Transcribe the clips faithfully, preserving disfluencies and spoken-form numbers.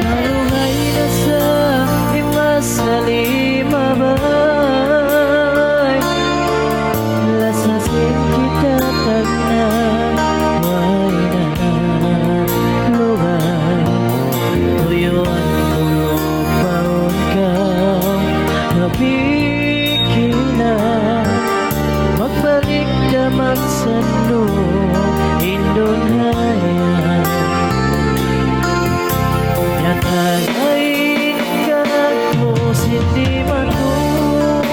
Naluhay na sa in masa limabay, lasa sin kita tagna', way na lugay. Tuyuan ku lupaun kaw, ha pikilan. Magbalik da magsandu in dunya yan. Yatagay in kalag mu sin di' matung.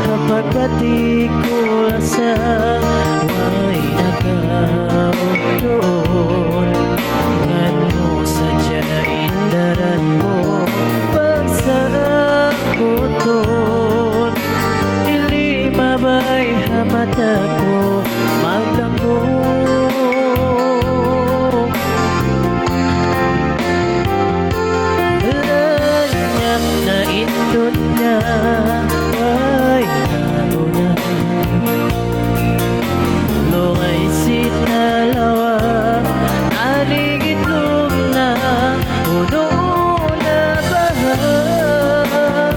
Ha pagbati' ku lasa, way na kaw duun. Ngan mu sadja in daran ku pagsakutun. In limabay ha mata ku magdambu. Lanyap na in dunya, way na guna. Lugay sin nalawa', anig itlug na, unu na baha',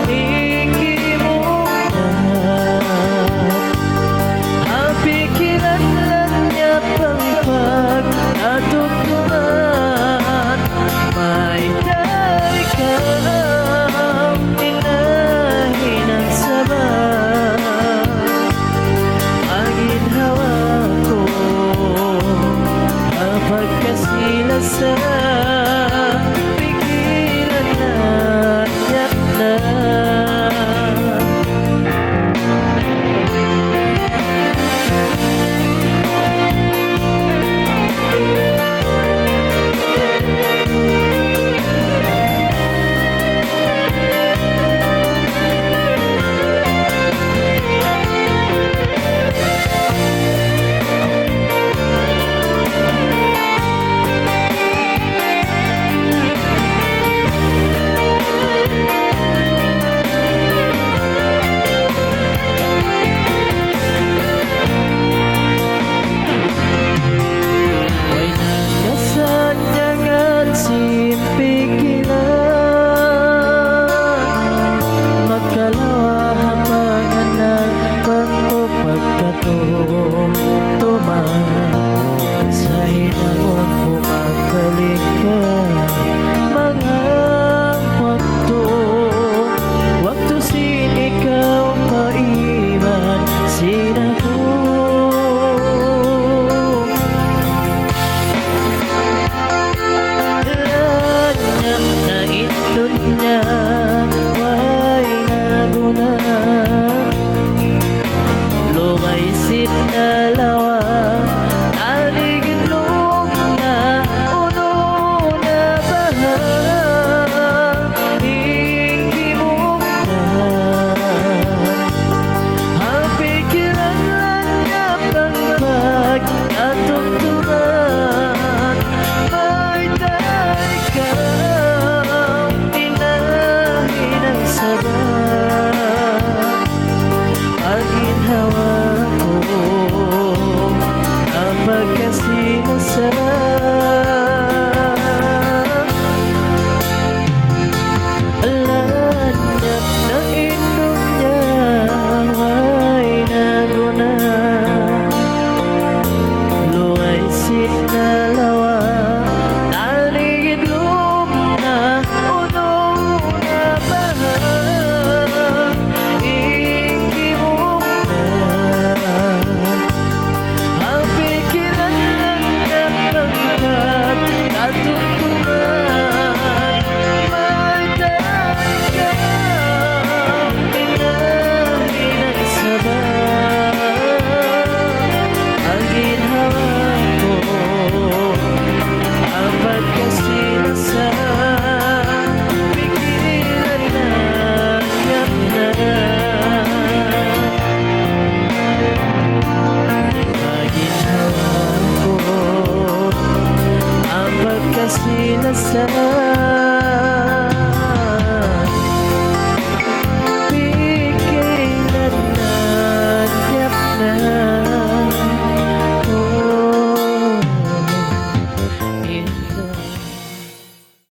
ikimugdan. Ha pikilan lanyap in pagkatugtungan. Mayta' ikaw in nahinang sabab? Aginhawa ku, ha pagkasi-lasa.